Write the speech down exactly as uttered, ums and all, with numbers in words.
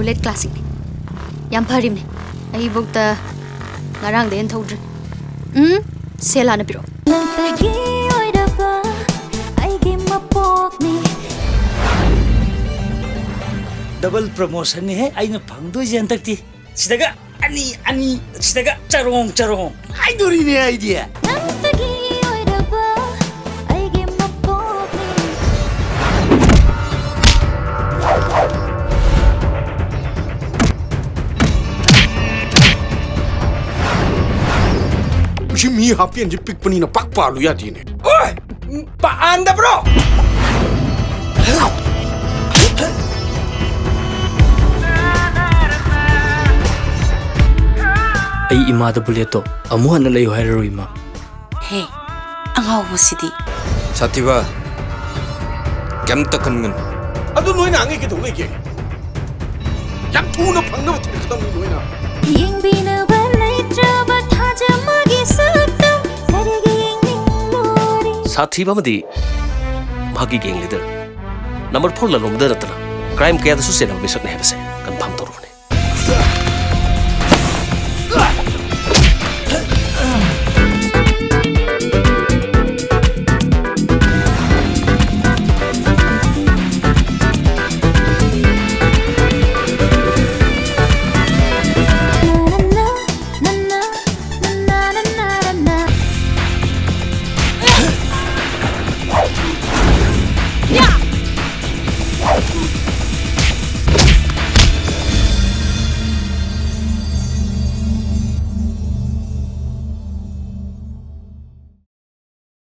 Late ꯀ꯭ꯂꯥꯁꯤꯛꯅꯤ꯫ ꯌꯥꯝ ꯐꯔꯤꯕꯅꯤ꯫ ꯑꯩꯕꯨꯛꯇ ꯉꯔꯥꯡꯗ hand ꯊꯧꯗ꯭ꯔꯦ꯫ ꯎꯝ, ꯁꯦꯜ ꯍꯥꯟꯅ ꯄꯤꯔꯛꯑꯣ꯫ ꯅꯪꯇꯒꯤ ꯑꯣꯏꯔꯕ ꯑꯩꯒꯤ ꯃꯄꯣꯛꯅꯤ꯫ ꯗꯕꯜ ꯄ꯭ꯔꯃꯣꯁꯟꯅꯤꯍꯦ ꯑꯩꯅ ꯐꯪꯗꯣꯏꯁꯦ ꯍꯟꯗꯛꯇꯤ꯫ ꯁꯤꯗꯒ ꯑꯅꯤ ꯑꯅꯤ, ꯁꯤꯗꯒ ꯆꯔꯣꯡ ꯆꯔꯣꯡ ꯍꯥꯏꯗꯣꯔꯤꯅꯦ ꯑꯩꯗꯤ꯫ ꯅꯪꯇꯒꯤ ꯑꯣꯏꯔꯕ ꯑꯩꯒꯤ ꯃꯄꯣꯛꯅꯤ꯫ ꯃꯁꯤ ꯃꯤ ꯍꯥꯞꯄꯦꯟꯁꯤ ꯄꯤꯛꯄꯅꯤꯅ ꯄꯥꯛ ꯄꯥꯜꯂꯨ ꯌꯥꯗꯦꯅꯦ꯫ ꯑꯣꯏ! ꯄꯥꯟꯗꯕ꯭ꯔꯣ? ꯑꯩ ꯏꯃꯥꯗ ꯕꯨꯂꯦꯠꯇꯣ ꯑꯃꯨꯛ ꯍꯟꯅ ꯂꯩꯌꯨ ꯍꯥꯏꯔꯔꯣꯏ, ꯏꯃꯥ꯫ ꯍꯦ, ꯑꯉꯥꯎꯕꯁꯤꯗꯤ꯫ ꯁꯥꯊꯤꯕ, ꯀꯩꯝꯇ ꯈꯟꯒꯅꯨ꯫ ꯑꯗꯨ ꯅꯣꯏꯅ ꯑꯉꯩ ꯀꯩꯗꯧ ꯂꯩꯒꯦ? ꯌꯥꯝ ꯊꯨꯅ ꯐꯪꯅꯕ ꯊꯤꯔꯛꯀꯗꯕꯅꯤ ꯅꯣꯏꯅ꯫ ꯌꯦꯡꯕꯤꯅꯕ ꯂꯩꯇ꯭ꯔꯕ ꯊꯥꯖ ꯃꯥꯒꯤ ꯁꯛꯇꯝ ꯀꯔꯤꯒꯤ ꯌꯦꯡꯅꯤꯡꯂꯨꯔꯤ? ꯁꯥꯊꯤꯕ ꯑꯃꯗꯤ ꯃꯍꯥꯛꯀꯤ ꯒꯦꯡ ꯂꯤꯗꯔ ꯅꯝꯕꯔ ꯐꯣꯔ ꯂꯂꯣꯡꯕꯗ ꯅꯠꯇꯅ ꯀ꯭ꯔꯥꯏꯝ ꯀꯌꯥꯗꯁꯨ ꯆꯦꯟꯅꯕ ꯃꯤꯁꯛꯅꯤ ꯍꯥꯏꯕꯁꯦ ꯀꯟꯐꯥꯔꯝ